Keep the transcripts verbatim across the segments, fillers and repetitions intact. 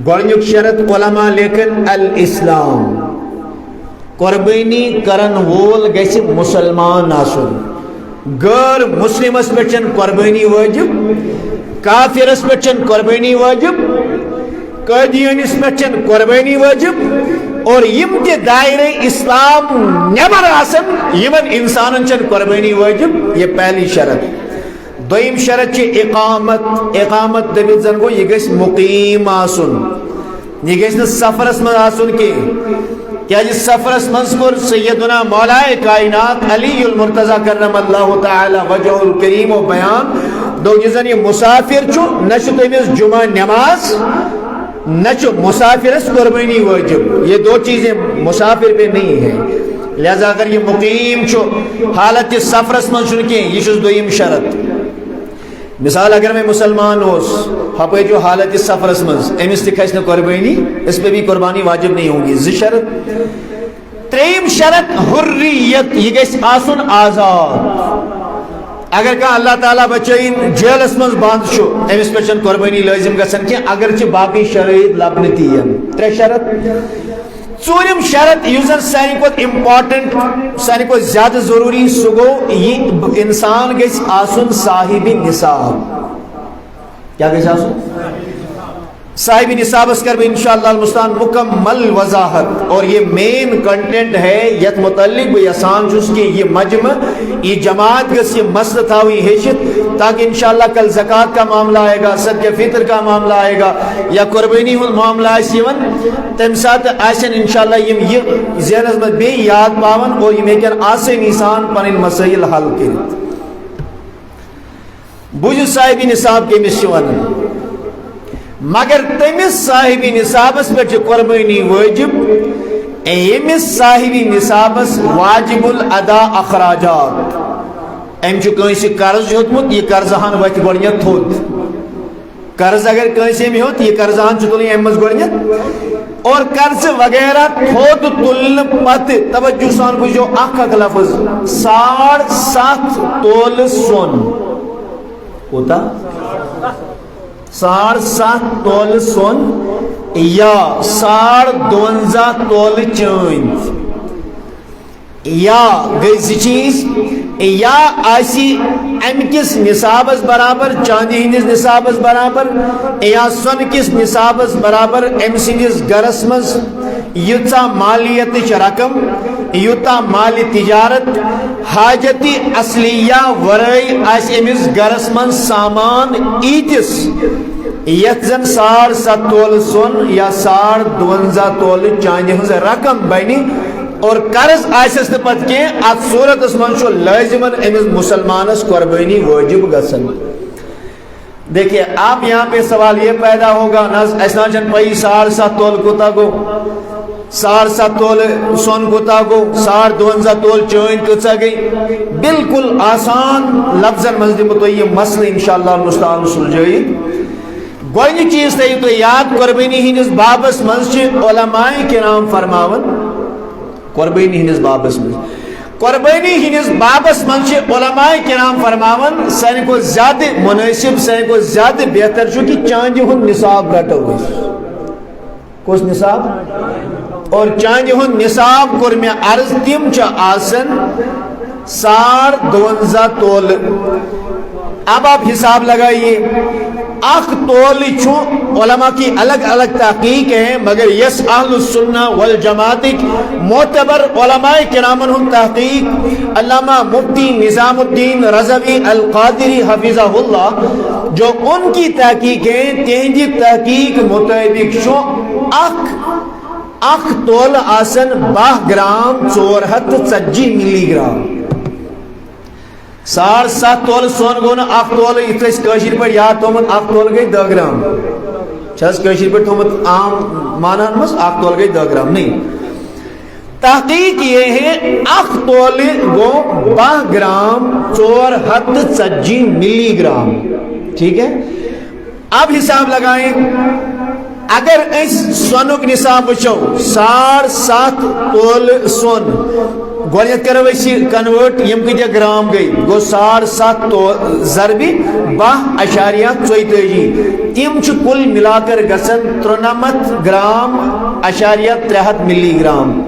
گۄڈٕنیُک شرط علماء لیکھن الاسلام۔ قربٲنی کرن وول گژھِ مسلمان آسُن۔ غٲر مسلمس پٮ۪ٹھ چھنہٕ قربٲنی وٲجِب، کافرس پٮ۪ٹھ چھنہٕ قربٲنی وٲجِب، قٲدیٲنِس پٮ۪ٹھ چھنہٕ قربٲنی وٲجِب، اور یِم تہِ دایرے اسلام نٮ۪بر آسن، یِمن انسانن چھنہٕ قربٲنی وٲجِب۔ یہِ پہلی شرط۔ دوٚیِم شرط چھِ اقامت۔ اقامت دٔپِتھ زن گوٚو، یہِ گژھِ مُقیٖم آسُن، یہِ گژھِ نہٕ سفرس منٛز آسُن کینٛہہ۔ کیازِ سفرس منٛز کوٚر سیدنا مولائے کائنات علی المرتضی کرم اللہ تعالی وجہہ الکریم و بیان، دوٚپ، یُس زن یہِ مسافر چھُ، نہ چھُ تٔمِس جمعہ نماز، نہ چھُ مسافرس قربٲنی وٲجِب۔ یہ دو چیزیں مسافر پہ نہیں ہیں۔ لہذا اگر یہِ مُقیٖم چھُ، حالت سفرس منٛز چھُنہٕ کینٛہہ، یہِ چھُس دوٚیِم شرط۔ مثال، اگر میں مسلمان اوس، ہپٲرۍ چھُ حالت سفرس منٛز، أمِس تہِ کھسہِ نہٕ قربٲنی، اس پہ بھی قربانی واجب نہیں ہوگی۔ زٕ شرط۔ ترٛیٚیِم شرط حریت، یہِ گژھِ آسُن آزاد۔ اگر کانٛہہ اللہ تعالیٰ بچٲیِن جیلس منٛز بنٛد چھُ، أمِس پٮ۪ٹھ چھَنہٕ قربٲنی لٲزم گژھان کینٛہہ، اگر چھِ باقٕے شرٲیط لبنہٕ تہِ یِن۔ ترٛےٚ شرط۔ ژوٗرِم شرط، یُس زن ساروی کھۄتہٕ امپورٹنٹ، ساروی کھۄتہٕ زیادٕ ضروٗری، سُہ گوٚو، یہِ انسان گژھِ آسُن صاحب نصاب۔ کیا گژھِ آسُن؟ صاحب نصابس کرٕ بہٕ انشاءاللہ المستعان مکمل وضاحت، اور یہ مین کنٹینٹ ہے یتھ متعلق بہٕ یژھان چھُس کہ یہ مجمع، یہ جماعت گژھِ یہ مسئلہ تھاوٕنۍ ہیٚچھِتھ، تاکہ انشاءاللہ کل زکوٰۃ کا معاملہ آئے گا، صدقہ فطر کا معاملہ آئے گا، یا قربانی ہُنٛد معاملہ آسہِ یِوان، تمہِ ساتہٕ آسن انشاءاللہ یِم یہ ذہنس منٛز بیٚیہِ یاد پاوان اور یِم ہیٚکن آسٲنی سان پنٕنۍ مسائل حل کٔرِتھ۔ بوٗزِو صاحبِ نصاب کٔمِس چھِ وَنان۔ مگر تٔمِس صاحبِ نصابس پٮ۪ٹھ چھِ قربٲنی وٲجِب، ییٚمِس صاحبِ نصابس واجب الادا اخراجات۔ أمۍ چھُ کٲنٛسہِ قرض ہیوٚتمُت، یہِ قرضہٕ ہن وَتھِ گۄڈٕنٮ۪تھ تھوٚد۔ قرض اگر کٲنٛسہِ أمۍ ہیوٚت، یہِ قرضہٕ ہن چھُ تُلُن اَمہِ منٛز گۄڈٕنٮ۪تھ۔ اور قرضہٕ وغیرہ تھوٚد تُلنہٕ پتہٕ، توجہ سان بوٗزِو اکھ اکھ لفظ، ساڑ ستھ تولہٕ سۄن۔ کوٗتاہ؟ ساڑ ستھ تولہٕ سۄن یا ساڑ دُوَنزاہ تولہٕ چٲنٛدۍ۔ یا گٔے زٕ چیٖز، یا آسہِ اَمہِ کِس نصابس برابر، چاندی ہٕنٛدِس نصابس برابر، یا سۄنہٕ کِس نصابس برابر أمۍ سٕنٛدِس گرس منٛز ییٖژاہ مالیتٕچ رقم، یوٗتاہ مالِ تجارت، حاجتِ اصلیہ ورٲے آسہِ أمِس گرس منٛز سامان ییٖتِس، یتھ زن ساڑ ستھ تولہٕ سۄن یا ساڑ دُوَنزاہ تولہٕ چاندِ ہٕنٛز رقم بنہِ، اور قرض آسٮ۪س نہٕ پتہٕ کینٛہہ، اتھ صورتس منٛز چھُ لٲزمن أمِس مسلمانس قربٲنی وٲجب گژھان۔ دیکھیے، اب یہاں پہ سوال یہ پیدا ہوگا، نہ حظ، اسہِ نہ حظ چھنہٕ پَیی ساڑ ستھ تولہٕ کوٗتاہ گوٚو، ساڑ ستھ تولہٕ سۄن کوٗتاہ گوٚو، ساڑ دُوَنزاہ تولہٕ چٲنٛدۍ کۭژاہ گٔے؟ بالکل آسان لفظن منٛز دِمو تۄہہِ یہِ مسلہٕ انشاءاللہ المستعان سلجھٲیِتھ۔ گۄڈٕنیُک چیٖز تھٲیِو تُہۍ یاد، قربٲنی ہٕنٛدِس بابس منٛز چھِ علماء کرام فرماوان، قربٲنی ہٕنٛدِس بابس منٛز، قربٲنی ہٕنٛدِس بابس منٛز چھِ علماء کرام فرماوان، سانہِ کھۄتہٕ زیادٕ مناسب، سانہِ کھۄتہٕ زیادٕ بہتر چھُ کہِ چاندِ ہُنٛد نصاب رٹو أسۍ۔ کُس نصاب؟ اور چاندِ ہُنٛد نصاب کوٚر مےٚ عرض، تِم چھِ آسان ساڑ دُوَنزاہ تولہٕ۔ اب آپ حساب لگائیے، اکھ تولہٕ چھُ، علماء کی الگ الگ تحقیق ہیں، مگر یس اہل السنہ والجماعتٕکۍ معتبر علماء کرامن ہُنٛد تحقیق، علامہ مفتی نظام الدین رضوی القادری حفظہ اللہ، جو ان کی تحقیق ہیں، تہنٛدِ تحقیق مطابق چھُ اکھ، اکھ تولہٕ آسان باہ گرام، ژور ہتھ تہٕ ژتجی ملی گرام۔ ساڑ ستھ تولہٕ سۄن گوٚو نہٕ اکھ تولہٕ، یِتھ أسۍ کٲشِر پٲٹھۍ یاد تھومُت، اکھ تولہٕ گٔے دَہ گرام۔ چھِ حظ کٲشِر پٲٹھۍ تھومُت عام معناہن منٛز، اکھ تولہٕ گٔے دَہ گرام؟ نہیں۔ تحقیق یہ ہے، اکھ تولہٕ گوٚو باہ گرام، ژور ہتھ تہٕ ژتجی ملی گرام۔ ٹھیک ہے؟ اب حساب لگائیں، اگر أسۍ سۄنُک نصاب وٕچھو، ساڑ ستھ تولہٕ سۄن، گۄڈٕنٮ۪تھ کرو أسۍ یہِ convert، یِم کۭتیاہ گرام گٔے؟ گوٚو ساڑ ستھ تو-، ضربِ باہ اَشاریہ ژۄیتٲجی۔ تِم چھِ کُل مِلا کر گژھان ترُنَمَتھ گرام اَشاریہ ترٛےٚ ہَتھ مِلی گرام۔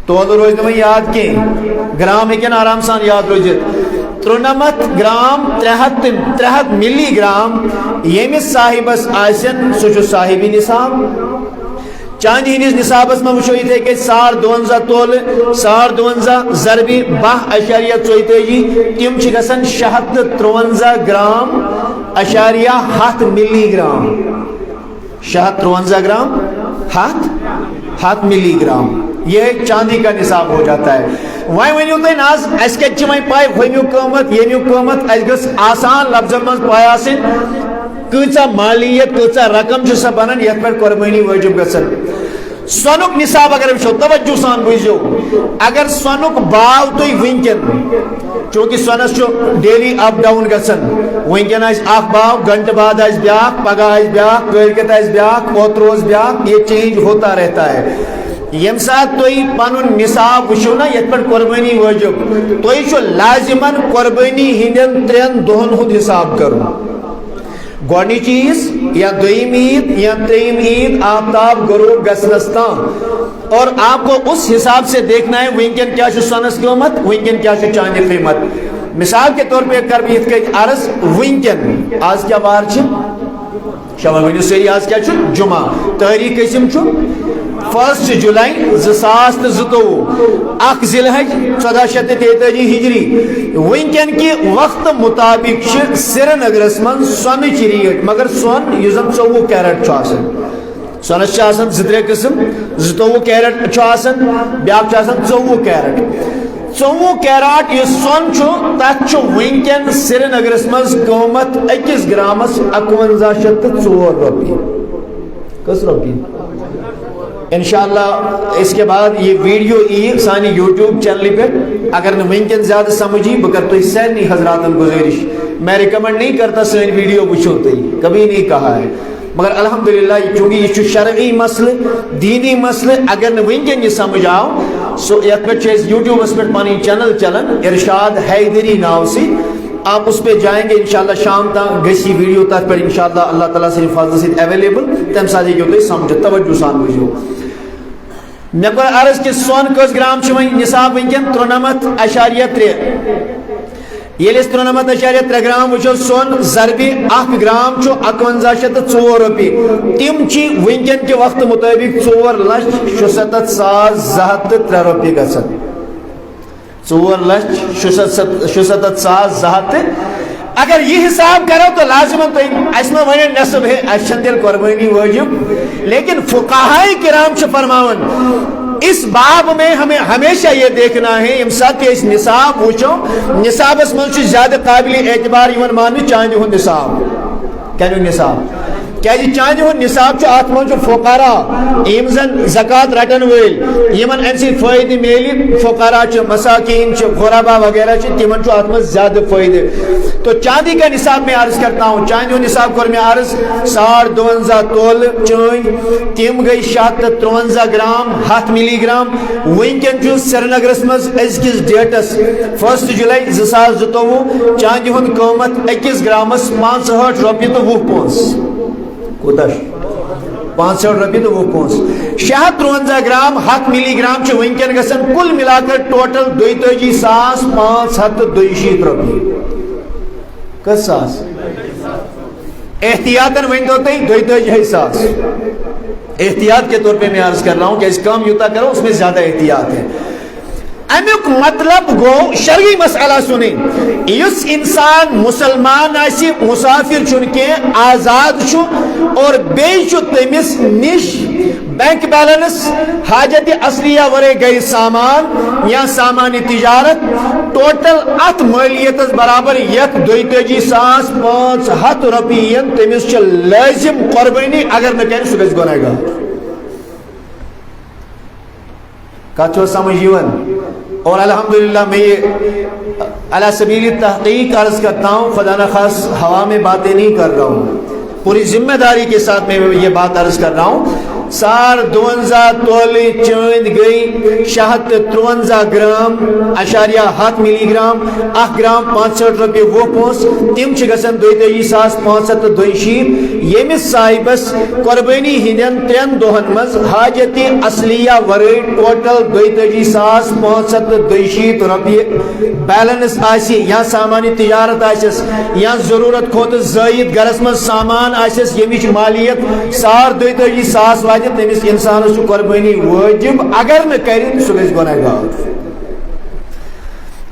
تولہٕ روزِ نہٕ وۄنۍ یاد کینٛہہ، گرام ہیٚکن آرام سان یاد روٗزِتھ۔ ترُنَمَتھ گرام، ترٛےٚ ہَتھ تہٕ، ترٛےٚ ہَتھ مِلی گرام، ییٚمِس صاحبس آسن، سُہ چھُ صاحبِ نصاب۔ چاندِ ہٕنٛدِس نصابس منٛز وٕچھو یِتھے کٔنۍ ساڑ دُوَنزاہ تولہٕ، ساڑ دُوَنزاہ ضربِ باہ اَشاریہ ژۄیتٲجی، تِم چھِ گژھان شےٚ ہَتھ تہٕ ترُوَنزاہ گرام اَشاریہ ہَتھ مِلی گرام۔ شےٚ ہَتھ ترُوَنزاہ گرام، ہَتھ، ہَتھ مِلی گرام، یہ چاندی کا نصاب ہو جاتا ہے۔ وۄنۍ ؤنِو تُہۍ نہ حظ، اَسہِ کَتہِ چھِ وۄنۍ پَے ہُمیُک قۭمَتھ، ییٚمیُک قۭمَتھ؟ اَسہِ گٔژھ آسان لفظن منٛز پَے آسٕنۍ، کۭژاہ مالیت، کۭژاہ رقم چھِ سۄ بَنان، یَتھ پٮ۪ٹھ قۄربٲنی وٲجِب گژھن۔ سۄنُک نصاب اگر وٕچھو، توجہ سان بوٗزِو، اگر سۄنُک باو تُہۍ وٕنکٮ۪ن، چونکہ سۄنس چھُ daily up down گژھان، وٕنکٮ۪ن آسہِ اکھ باو، گھنٹہٕ بعد آسہِ بیٛاکھ، پگاہ آسہِ بیٛاکھ، کٲلکٮ۪تھ آسہِ بیٛاکھ، اوترٕ اوس بیٛاکھ، یہ change ہوتا رہتا ہے۔ ییٚمہِ ساتہٕ تُہۍ پنُن نصاب وٕچھِو نا، یتھ پٮ۪ٹھ قۄربٲنی وٲجِب، تُہۍ چھُ لازمن قۄربٲنی ہٕنٛدٮ۪ن ترٛٮ۪ن دۄہن ہُنٛد حساب کرُن۔ گۄڈنِچ عیٖد یا دوٚیِم عیٖد یا ترٛیٚیِم عیٖد آفتاب غروب گژھنَس تام۔ اور آپ کو اس حساب سے دیکھنا ہے، وٕنکٮ۪ن کیٛاہ چھُ سۄنَس قۭمَتھ، وٕنکٮ۪ن کیٛاہ چھُ چاندِ قۭمَتھ۔ مثال کے طور پہ کَرٕ بہٕ یِتھ کٔنۍ عرض، وٕنکٮ۪ن، آز کیٛاہ وار چھِ؟ شاہ ؤنِو سٲری، آز کیٛاہ چھُ؟ جمعہ۔ تٲریٖخ کٔژِم چھُ؟ فسٹ جولائی زٕ ساس تہٕ زٕتووُہ، اکھ ذی الحج، ژۄداہ شیٚتھ تہٕ تیٚتٲجی ہجری۔ وٕنکٮ۪ن کہِ وقتہٕ مُطابِق چھِ سرینگرس منٛز سۄنٕچ ریٹ، مگر سۄن یُس زن ژوٚوُہ کیرٹ چھُ آسان، سۄنس چھِ آسان زٕ ترٛےٚ قٕسم، زٕتووُہ کیرٹ چھُ آسان، بیٛاکھ چھُ آسان ژوٚوُہ کیرٹ۔ ژوٚوُہ کیرٹ یُس سۄن چھُ، تتھ چھُ وٕنکٮ۪ن سرینگرس منٛز قۭمتھ أکِس گرامس اَکوَنزاہ شیٚتھ تہٕ ژور رۄپیہِ۔ کٔژ رۄپیہِ؟ انشاءاللہ اس کے بعد یہ ویڈیو یی سانہِ YouTube چینلہِ پٮ۪ٹھ۔ اگر نہٕ وٕنکٮ۪ن زیادٕ سمجھ یی، بہٕ کرٕ تۄہہِ سارنٕے حضراتن گُزٲرِش، میں ریکمنڈ نہیں کرتا سٲنۍ ویڈیو وٕچھِو تُہۍ، کبھی نہیں کہا ہے۔ مگر الحمدللہ، چونکہ یہ چھُ شرعی مسئلہٕ، دینی مسئلہٕ، اگر نہٕ وٕنکٮ۪ن یہِ سمجھ آو، سو یتھ پٮ۪ٹھ چھُ اَسہِ YouTubeس پٮ۪ٹھ پنٕنۍ چینل چلان، ارشاد حیدری ناو سۭتۍ۔ آپ اس پہ جائیں گے، انشاءاللہ شام تام گژھِ یہِ ویڈیو تتھ پٮ۪ٹھ، انشاءاللہ اللہ تعالیٰ سٕنٛدِ فضلہٕ سۭتۍ اویلیبل، تمہِ ساتہٕ ہیٚکِو تُہۍ سمجھِتھ۔ توجہ سان بوٗزِو۔ مےٚ کوٚر عرض کہِ سۄن کٔژ گرام چھُ وۄنۍ نصاب وٕنکٮ۪ن؟ ترُنَمَتھ اَشاریہ ترٛےٚ۔ ییٚلہِ أسۍ ترُنَمَتھ اَشاریہ ترٛےٚ گرام وٕچھو، سۄن ضربِ اکھ گرام چھُ اَکوَنزاہ شیٚتھ تہٕ ژور رۄپیہِ۔ تِم چھِ وٕنکٮ۪ن کہِ وقتہٕ مُطٲبِق ژور لچھ شُسَتَتھ ساس زٕ ہَتھ تہٕ ترٛےٚ رۄپیہِ گژھان۔ ژور لچھ شُسَتَتھ، شُسَتَتھ ساس زٕ ہَتھ تہٕ۔ اگر یہِ حساب کرو تو لازمن تُہۍ، اَسہِ ما وَنن نصب ہے، اَسہِ چھَنہٕ تیٚلہِ قۄربٲنی وٲجِب۔ لیکن فقہائے کرام چھِ فرماوان، اس باب میں ہمیں ہمیشہ یہ دیکھنا ہے، ییٚمہِ ساتہٕ تہِ أسۍ نصاب وٕچھو، نصابس منٛز چھُ زیادٕ قابل اعتبار یِوان ماننہٕ چاندِ ہُنٛد نصاب۔ کَمیُک نصاب؟ کیازِ چاندِ ہُنٛد نصاب چھُ، اَتھ منٛز چھُ فقراء، یِم زن زکوٰۃ رٹن وٲلۍ، یِمن اَمہِ سۭتۍ فٲیدٕ میلہِ، فقراء چھِ، مساکین چھِ، غربا وغیرہ چھِ، تِمن چھُ اَتھ منٛز زیادٕ فٲیدٕ۔ تو چاندی کا نصاب میں عرض کرتا ہوں، چاندِ ہُنٛد نصاب کوٚر مےٚ عرض، ساڑ دُوَنزاہ تولہٕ چٲنٛدۍ، تِم گٔے شےٚ ہَتھ تہٕ ترُوَنزاہ گرام، ہَتھ مِلی گرام۔ وٕنکٮ۪ن چھُ سرینگرس منٛز أزکِس ڈیٹس، فسٹ جولائی زٕ ساس زٕتووُہ، چاندِ ہُنٛد قۭمتھ أکِس گرامس پانٛژہٲٹھ رۄپیہِ تہٕ وُہ پونٛسہٕ۔ کوٗتاہ چھُ؟ پانٛژہٲٹھ رۄپیہِ تہٕ وُہ پونٛسہٕ۔ شےٚ ہَتھ ترُوَنزاہ گرام، ہَتھ مِلی گرام چھِ وٕنکٮ۪ن گژھان کُل مِلا کر ٹوٹل دۄیتٲجی ساس پانٛژھ ہَتھ تہٕ دۄیہِ شیٖتھ رۄپیہِ۔ کٔژ ساس؟ احتیاطاً ؤنۍ تو تُہۍ، دۄیتٲجی ساس۔ احتیاط کے طور پہ میں عرض کر رہا ہوں، کیازِ کم یوٗتاہ کرو، اس میں زیادہ احتیاط ہے۔ امیُک مطلب گوٚو شرعی مسئلہ سُنٕے، یُس انسان مسلمان آسہِ، مسافر چھُنہٕ کینٛہہ، آزاد چھُ، اور بیٚیہِ چھُ تٔمِس نِش بینک بیلنس، حاجت اصلیہ ورٲے گرِ سامان یا سامان تجارت، ٹوٹل اتھ مٲلیتس برابر، یتھ دۄیتٲجی ساس پانٛژھ ہتھ رۄپیہِ یِن، تٔمِس چھِ لٲزم قۄربٲنی، اگر نہٕ کرِ، سُہ گژھِ گۄناہ گار۔ کتھ چھو سمجھ یِوان؟ اور الحمدللہ میں یہ علی سبیل تحقیق عرض کرتا ہوں، خدا نخواست ہوا میں باتیں نہیں کر رہا ہوں۔ پوری ذمہ داری کے ساتھ میں یہ بات عرض کر رہا ہوں، ساڑھ دُوَنزاہ تولہٕ چٲنٛدۍ گٔے شےٚ ہَتھ تہٕ تُرٛوَنزاہ گرام اَشاریہ ہَتھ مِلی گرام، اَکھ گرام پانٛژھ ہَتھ رۄپیہِ وُہ پونٛسہٕ، تِم چھِ گژھان دۄیتٲجی ساس پانٛژھ ہَتھ تہٕ دۄیہِ شیٖتھ۔ ییٚمِس صاحبس قۄربٲنی ہٕنٛدٮ۪ن ترٛٮ۪ن دۄہن منٛز حاجتِ اصلیہ ورٲے ٹوٹل دۄیتٲجی ساس پانٛژھ ہَتھ تہٕ دۄیہِ شیٖتھ رۄپیہِ بیلنس آسہِ یا سامان تجارت آسٮ۪س یا ضروٗرت کھۄتہٕ زٲیِد گرس منٛز سامان آسٮ۪س، ییٚمِچ مالیت ساڑ دۄیتٲجی ساس واتہِ، تٔمِس انسانس چھُ قۄربٲنی وٲجِب، اگر نہٕ کرِ، سُہ گژھِ گۄناہ گار۔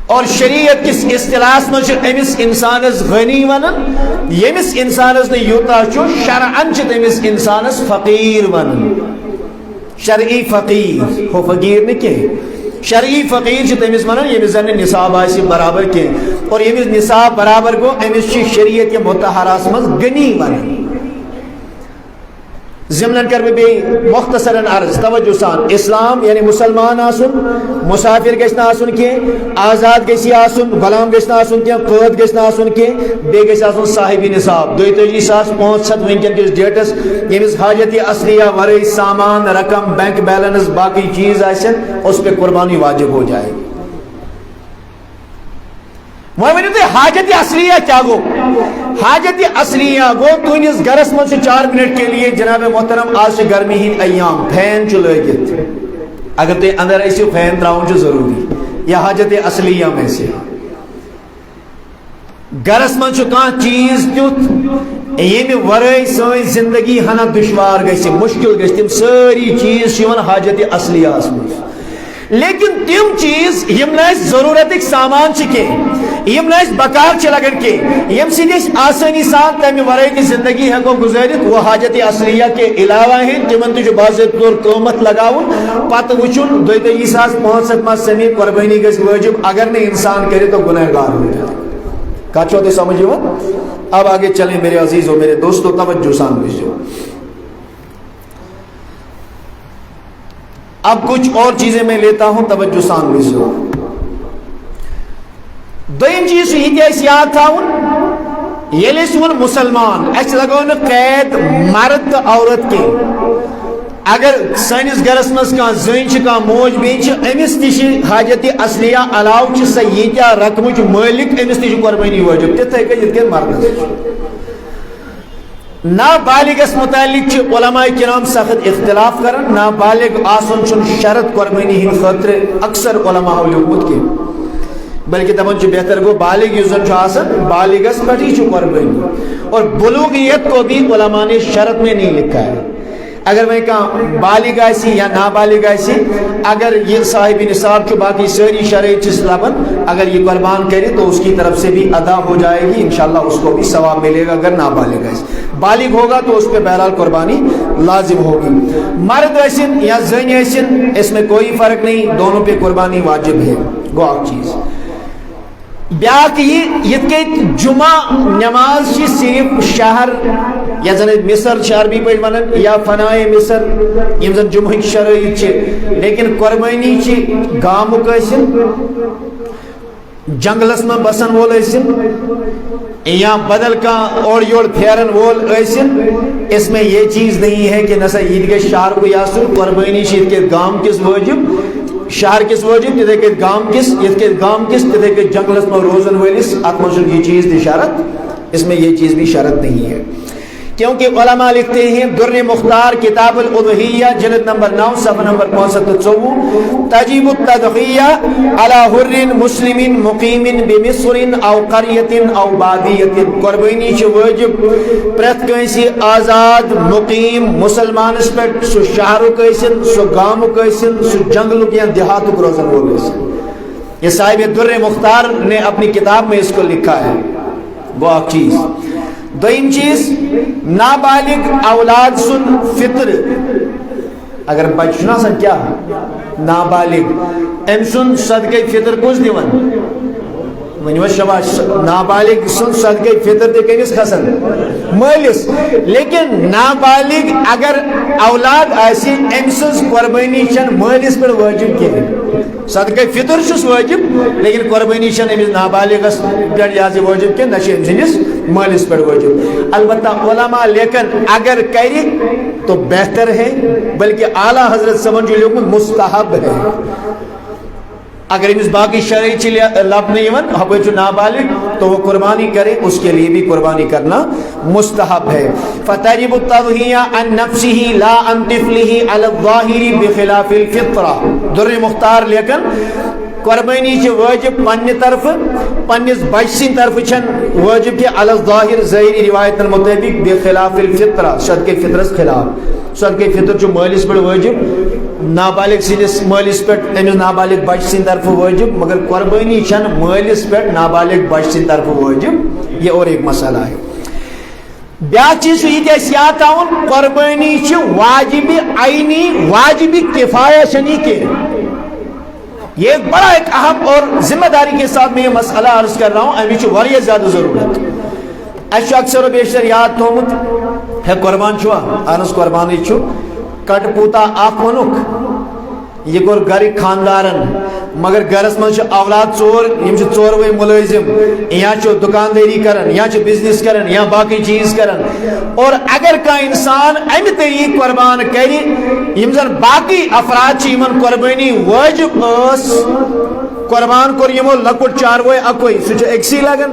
اور شریعت کِس اصطلاحس منٛز چھِ أمِس انسانس غنی ونان، ییٚمِس انسانس نہٕ یوٗتاہ چھُ، شرعن چھِ تٔمِس انسانس فقیٖر ونان۔ شرعی فقیٖر، ہُہ فقیٖر نہٕ کینٛہہ۔ شرعی فقیٖر چھِ تٔمِس ونان، ییٚمِس زن نہٕ نصاب آسہِ برابر کینٛہہ۔ اور ییٚمِس نصاب برابر گوٚو، أمِس چھِ شریعت مطہرس منٛز غنی ونان۔ ضمنن کرٕ بہٕ بیٚیہِ مختصرن عرض، توجہ سان، اسلام یعنی مسلمان آسُن، مسافر گژھِ نہٕ آسُن کینٛہہ، آزاد گژھِ یہِ آسُن، غلام گژھِ نہٕ آسُن کینٛہہ، قٲد گژھِ نہٕ آسُن کینٛہہ، بیٚیہِ گژھِ آسُن صاحب نصاب۔ دۄیتٲجی ساس پانٛژھ ہتھ وٕنکیٚن کِس ڈیٹس، ییٚمِس حاجت اصلیہ ورٲے سامان، رقم، بینک بیلنس، باقی چیز آسن، اس پہ قربانی واجب ہو جائے۔ وۄنۍ ؤنِو تُہۍ، حاجت اصلیہ کیٛاہ گوٚو؟ حاجت اصلیہ گوٚو، تُہنٛدِس گرس منٛز چھُ چار منٹ کے لیے، جناب محترم، آز چھِ گرمی ہٕنٛدۍ ایام، فین چھُ لٲگِتھ۔ اگر تُہۍ اندر ٲسِو، فین ترٛاوُن چھُ ضروٗری۔ یا حاجت اصلیہ میں سے۔ گرس منٛز چھُ کانٛہہ چیٖز تیُتھ، ییٚمہِ ورٲے سٲنۍ زندگی ہنا دُشوار گژھِ، مُشکِل گژھِ، تِم سٲری چیٖز چھِ یِوان حاجت اصلیہس منٛز۔ لیکن تِم چیٖز یِم نہٕ اَسہِ ضروٗرتٕکۍ سامان چھِ کینٛہہ، یِم نہٕ اَسہِ بکار چھِ لگان کینٛہہ، ییٚمہِ سۭتۍ أسۍ آسٲنی سان تَمہِ ورٲے تہِ زندگی ہٮ۪کو گُزٲرِتھ، وہ حاجت اصلیہ کے علاوہ ہیں، تِمن تہِ چھُ باضٲبطہٕ طور قۭمتھ لگاوُن، پتہٕ وٕچھُن دۄیتٲجی ساس پانٛژھ ہتھ ما سمی قۄربٲنی گژھِ وٲجِب، اگر نہٕ انسان کرِ تو گناہ گار ہو جائے۔ کتھ چھو تۄہہِ سمجھ یِوان؟ اب آگے چلیں میرے عزیزو، میرے دوستو، توجہ سان بوٗزِو۔ اب کچھ اور چیزیں میں لیتا ہوں، توجہ سان بوٗزِو۔ دوٚیِم چیٖز چھُ یہِ تہِ اَسہِ یاد تھاوُن، ییٚلہِ أسۍ ووٚن مُسلمان، اَسہِ لگٲو نہٕ قید مرد تہٕ عورت کینٛہہ۔ اگر سٲنِس گرس منٛز کانٛہہ زٔنۍ چھِ، کانٛہہ موج بیٚنہِ چھِ، أمِس تہِ چھِ حاجت اصلیہ علاوٕ چھِ سۄ ییٖتیٛاہ رقمٕچ مٲلِک، أمِس تہِ چھِ قۄربٲنی وٲجِب، تِتھَے کٔنۍ یِتھ کٔنۍ مردس چھِ۔ نابالغس متعلق چھِ علماء کرام سخت اختلاف کران۔ نابالغ آسُن چھُنہٕ شرط قربٲنی ہٕنٛدِ خٲطرٕ اکثر علماء لیوٚکھمُت کینٛہہ، بلکہ دپان چھِ بہتر گوٚو بالغ یُس زن چھُ آسان، بالغس پٮ۪ٹھٕے چھُ قربٲنی۔ اور بلوغیت کو بھی علماء نے شرط میں نہیں لکھا ہے۔ اگر وۄنۍ کانٛہہ بالغ آسہِ یا نابالغ آسہِ، اگر یہِ صاحب نصاب چھُ، باقی سٲری شرٲیط چھِس لبان، اگر یہِ قربان کرِ تو اس کی طرف سے بھی ادا ہو جائے گی، انشاءاللہ اس کو بھی ثواب ملے گا اگر نابالغ آسہِ۔ بالغ ہوگا تو اس پہ بہرحال قربانی لازم ہوگی۔ مرد ٲسِن یا زٔنۍ ٲسِن، اس میں کوئی فرق نہیں، دونوں پہ قربانی واجب ہے۔ گوٚو اکھ چیٖز۔ بیٛاکھ یہِ، یِتھ کٔنۍ جمعہ نماز چھِ صرف شہر، یَتھ زَن أسۍ مصر چھِ عربی پٲٹھۍ وَنان، یا فنائے مصر، یِم زَن جمعہٕکۍ شرٲیط چھِ، لیکن قۄربٲنی چھِ گامُک ٲسِن، جنگلس منٛز بسن وول ٲسِن، یا بدل کانٛہہ اورٕ یورٕ پھیرن وول ٲسِن، اس میں یہ چیز نہیں ہے کہ نہ سا عید گژھِ شہر کُے آسُن، قۄربٲنی چھِ یِتھ کٔنۍ گام کِس وٲجِب، شہر کِس وٲجِب، تِتھے کٔنۍ گام کِس، یِتھ کٔنۍ گام کِس، تِتھے کٔنۍ جنگلس منٛز روزن وٲلِس، اتھ منٛز چھُنہٕ یہِ چیٖز تہِ شرط، اس میں یہ چیز بھی شرط نہیں ہے۔ کیونکہ علماء لکھتے ہیں، در مختار، کتاب الاضحیہ، جلد نمبر نو، صفحہ نمبر پانٛژھ ہتھ تہٕ ژوٚوُہ، تجب التضحیہ علی حر مسلم مقیم بمصر او قریۃ او بادیۃ۔ قربٲنی چھِ وٲجِب پرٛٮ۪تھ کٲنٛسہِ آزاد مُقیٖم مُسلمانَس پٮ۪ٹھ، سُہ شہرُک ٲسِن، سُہ گامُک ٲسِن، سُہ جنگلُک یا دیہاتُک روزن وول ٲسِن۔ یہ صاحب در مختار نے اپنی کتاب میں اس کو لکھا ہے۔ گوٚو اکھ چیٖز۔ دوٚیِم چیٖز، نابالغ اولاد سُنٛد فطر، اگر بچہ چھُنہٕ آسان کیٛاہ؟ نابالغ۔ أمۍ سُنٛد صدقے فطر کُس دِوان؟ ؤنِو حظ شاباش، نابالغ سُنٛد صدقے فطر تہِ کٔمِس کھسان؟ مٲلِس۔ لیکن نابالغ اگر اولاد آسہِ، أمۍ سٕنٛز قۄربٲنی چھَنہٕ مٲلِس پٮ۪ٹھ وٲجِب کینٛہہ۔ صدقہ فطر چھُس وٲجِب، لیکن قۄربٲنی چھَنہٕ أمِس نابالغس پٮ۪ٹھ یہِ حظ یہِ وٲجِب کینٛہہ، نہ چھِ أمۍ سٕنٛدِس مٲلِس پٮ۪ٹھ وٲجِب۔ البتہ علماء لیکھن اگر کرِ تو بہتر ہے، بلکہ اعلیٰ حضرت صٲبن چھُ لیوٚکھمُت مستحب ہے۔ اگر أمِس باقٕے شرٲیِط چھِ لے-، لبنہٕ یِوان، ہُپٲرۍ چھُ نابالغ، تو وہ قربانی کرے، اس کے لیے بھی قربانی کرنا مستحب ہے۔ فتجب التضحیہ عن نفسہ لا عن طفلہ علی الظاہر بخلاف الفطرہ۔ در مختار لیکھن، قربٲنی چھِ وٲجِب پننہِ طرفہٕ، پننِس بچہٕ سٕنٛدِ طرفہٕ چھَنہٕ وٲجِب کینٛہہ علی الظاہر، ظٲہری روایتن مطٲبق، بخلاف الفطرہ، صدقہ فطرس خلاف۔ صدقہ فطر چھُ مٲلِس پٮ۪ٹھ وٲجِب، نابالغ سٕنٛدِس مٲلِس پٮ۪ٹھ، أمِس نابالغ بچہٕ سٕنٛدِ طرفہٕ وٲجِب، مگر قربٲنی چھَنہٕ مٲلِس پٮ۪ٹھ نابالغ بچہٕ سٕنٛدِ طرفہٕ وٲجِب۔ یہ اور ایک مسئلہ ہے۔ بیٛاکھ چیٖز چھُ یہِ تہِ اَسہِ یاد تھاوُن، قۄربٲنی چھِ واجب عینی، واجب کفایہ چھَنہٕ یہِ کینٛہہ۔ یہ ایک بڑا ایک اہم اور ذمہ داری کے ساتھ میں یہ مسئلہ عرض کر رہا ہوں، اَمِچ چھِ واریاہ زیادٕ ضروٗرت۔ اَسہِ چھُ اکثر و بیشتر یاد تھوٚومُت، ہے قربان چھُوا؟ اہن حظ قربانٕے چھُ۔ کٹہٕ پوٗتا اکھ ووٚنُکھ، یہِ کوٚر گرٕکۍ خاندارن، مگر گرس منٛز چھِ اولاد ژور، یِم چھِ ژوروے مُلٲزِم، یا چھُ دُکاندٲری کران، یا چھُ بزنس کران، یا باقٕے چیٖز کران۔ اور اگر کانٛہہ انسان امہِ طریقہٕ قربان کرِ، یِم زن باقٕے افراد چھِ، یِمن قربٲنی وٲجِب ٲس، قربان کوٚر یِمو لۄکُٹ چاروٲے اکُے، سُہ چھُ أکسٕے لگان۔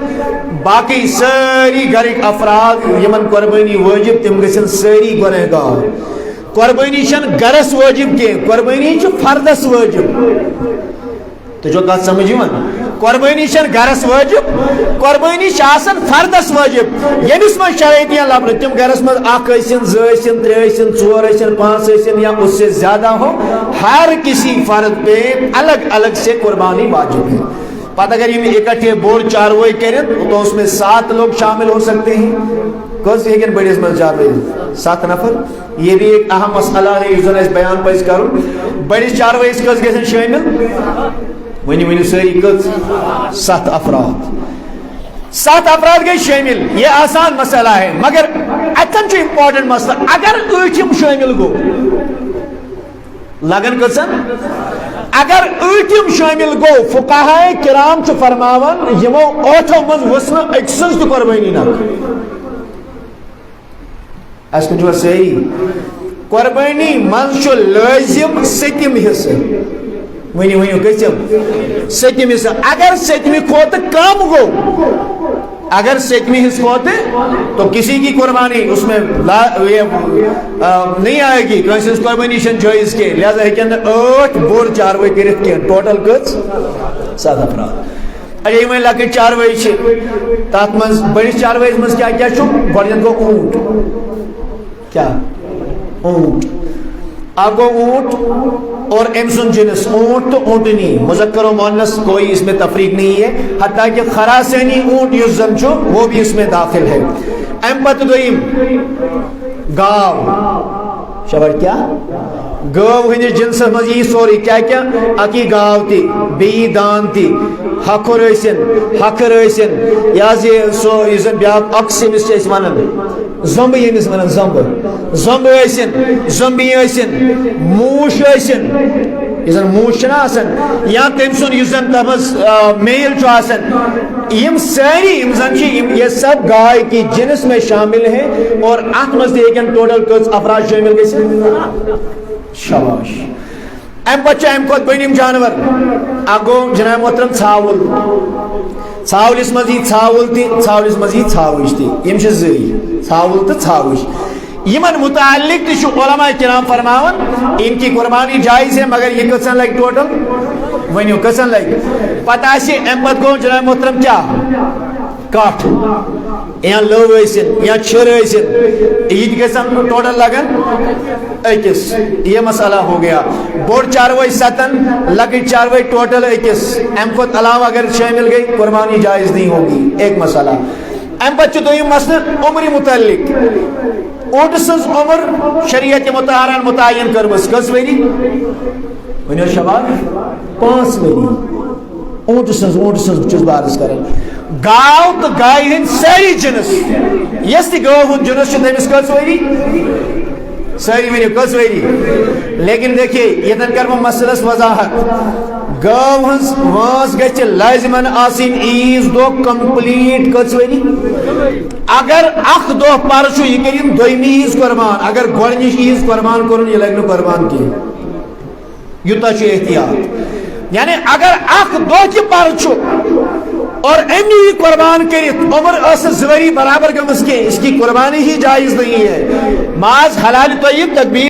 باقٕے سٲری گرٕکۍ افراد، یِمن قربٲنی وٲجِب، تِم گژھن سٲری گۄنہگار۔ قربٲنی چھَنہٕ گرس وٲجِب کینٛہہ، قربٲنی چھِ فردس وٲجِب۔ تُہۍ چھِو کتھ سمجھ یِوان؟ قربٲنی چھَنہٕ گرس وٲجِب، قربٲنی چھِ آسان فردس وٲجِب، ییٚمِس منٛز شرٲیِط یِن لبنہٕ، تِم گرس منٛز اکھ ٲسِن، زٕ ٲسِن، ترٛےٚ ٲسِن، ژور ٲسِن، پانٛژھ ٲسِن یا اس سے زیادہ ہو، ہر کسی فرد پہ الگ الگ سے قربانی واجب ہے۔ پتہٕ اگر یِم اکٹھے بوٚڑ چاروٲے کٔرِتھ، تو اس میں سات لوگ شامل ہو سکتے ہیں۔ کٔژ ہیٚکن بٔڑِس منٛز چاروٲے؟ ستھ نفر۔ یہ بھی ایک اہم مسئلہ ہے، یُس زن اَسہِ بیان پزِ کرُن۔ بٔڑِس چاروٲیِس کٔژ گژھن شٲمِل؟ ؤنِو، ؤنِو سٲری کٔژ؟ ستھ افراد۔ ستھ افراد گٔے شٲمِل، یہ آسان مسئلہ ہے، مگر اتٮ۪ن چھُ important مسئلہ، اگر ٲٹھِم شٲمِل گوٚو، لگن کٔژن؟ اگر ٲٹھِم شٲمِل گوٚو، فقہاء کرام چھُ فرماوان، یِمو ٲٹھو منٛز ؤژھ نہٕ أکۍ سٕنٛز تہِ قربٲنی نکھٕ۔ اَسہِ کُن چھُوا سٲری؟ قربٲنی منٛز چھُ لٲزِم سٔتِم حصہٕ۔ ؤنِو، ؤنِو، کٔژِم؟ سٔتِم حصہٕ۔ اگر سٔتمہِ کھۄتہٕ کم گوٚو، اگر سٔتمہِ حصہٕ کھۄتہٕ، تو کسی کی قربانی اس میں لا، یہ، آ، نہیں آئے گی، کٲنٛسہِ ہٕنٛز قربٲنی چھَنہٕ جٲیِز کینٛہہ، لہذا ہیٚکن نہٕ ٲٹھ بوٚڑ چاروٲے کٔرِتھ کینٛہہ۔ ٹوٹل کٔژ؟ ستھ افراد۔ اچھا، یِمے لۄکٕٹۍ چاروٲے چھِ، تَتھ منٛز، بٔڑِس چاروٲیِس منٛز کیٛاہ کیٛاہ چھُ؟ گۄڈٕنٮ۪تھ گوٚو اوٗنٹ۔ کیٛاہ؟ اوٗنٹ۔ اکھ گوٚو اوٗنٹ اور أمۍ سُنٛد جنس، اوٗنٹ تہٕ اوٗنٹنی، مذکر و مؤنث کوئی اس میں تفریق نہیں ہے، حتیٰ کہ خراسانی اوٗنٹ یُس زن چھُ، وہ بھی اس میں داخل ہے۔ اَمہِ پتہٕ دوٚیِم، گاو۔ شبر کیٛاہ؟ گٲو ہٕنٛدِس جنسس منٛز یی سورُے، کیٛاہ کیٛاہ؟ اَکھ یی گاو تہِ، بیٚیہِ یی داند تہِ، ہکھُر ٲسِن، ہکھٕر ٲسِن، یہِ حظ یہِ سُہ، یُس زن بیٛاکھ ox ییٚمِس چھِ أسۍ ونان، زمبہٕ ییٚمِس ونان، زمبہٕ، زمبہٕ ٲسِن، زمبی ٲسِن، موٗش ٲسِن، یُس زن موٗش چھُنہ آسان، یا تٔمۍ سُنٛد یُس زن تتھ منٛز، آ، میل چھُ آسان، یِم سٲری، یِم زن چھِ، یِم، یہ سب گائے کی جنس میں شامل ہیں اور اتھ منٛز تہِ ہیٚکن ٹوٹل کٔژ افراد شٲمِل گٔژھِتھ؟ شاباش۔ امہِ پتہٕ چھُ امہِ کھۄتہٕ بٔڑِم جانور۔ اکھ گوٚو جناب محترم ژھاوُل۔ ژھاولِس منٛز یی ژھاوُل تہِ، ژھاولِس منٛز یی ژھاوٕج تہِ۔ یِم چھِ زٕے، ژھاوُل تہٕ ژھاوٕج۔ یِمن متعلق تہِ چھُ علماء کرام فرماوان، ان کی قربانی جائز ہے، مگر یہِ کٔژن لگہِ ٹوٹل؟ ؤنِو، کٔژن لگہِ؟ پتہٕ آسہِ، امہِ پتہٕ گوٚو جناب محترم کیٛاہ؟ کٹھ۔ یا لٔو ٲسِن، یا چھِر ٲسِن، یہِ تہِ گژھن ٹوٹل لگن أکِس۔ یہ مسئلہ ہو گیا۔ بوٚڑ چاروٲے ستن، لۄکٕٹۍ چاروٲے ٹوٹل أکِس۔ امہِ کھۄتہٕ علاوہ اگر شٲمِل گٔے، قربانی جائز نہیں ہوگی۔ ایک مسئلہ۔ امہِ پتہٕ چھُ دوٚیِم مسئلہٕ عمرِ متعلق۔ اونٹہٕ سٕنٛز عمر شریعت مطہرن متعین کٔرمٕژ کٔژ ؤری؟ ؤنِو شباب، پانٛژھ ؤری۔ اونٹہٕ سٕنٛز، اونٹہٕ سٕنٛز چھُس بہٕ عرض کران۔ گاو تہٕ گایہِ ہٕنٛدۍ سٲری جنس، یۄس تہِ گٲو ہُنٛد جنس چھُ، تٔمِس کٔژ ؤری؟ سٲری ؤنِو، کٔژ ؤری؟ لیکن دیکھیے، ییٚتٮ۪ن کرٕ بہٕ مسلس وضاحت۔ گٲو ہٕنٛز وٲنٛس گژھِ لٲزمن آسٕنۍ عیٖذ دۄہ complete کٔژ ؤری؟ اگر اکھ دۄہ پرٕ چھُ، یہِ کٔرِن دوٚیمہِ عیٖذ قۄربان۔ اگر گۄڈٕنِچ عیٖذ قۄربان کوٚرُن، یہِ لگہِ نہٕ قۄربان کینٛہہ۔ یوٗتاہ چھُ احتیاط۔ یعنی اگر اکھ دۄہ تہِ پرٕ چھُ اور أمۍ یی قۄربان کٔرِتھ، عمر ٲسٕس زٕ ؤری برابر گٔمٕژ کینٛہہ، اس کی قربانی ہی جائز نہیں ہے۔ ماز حلال طیب، تکبیر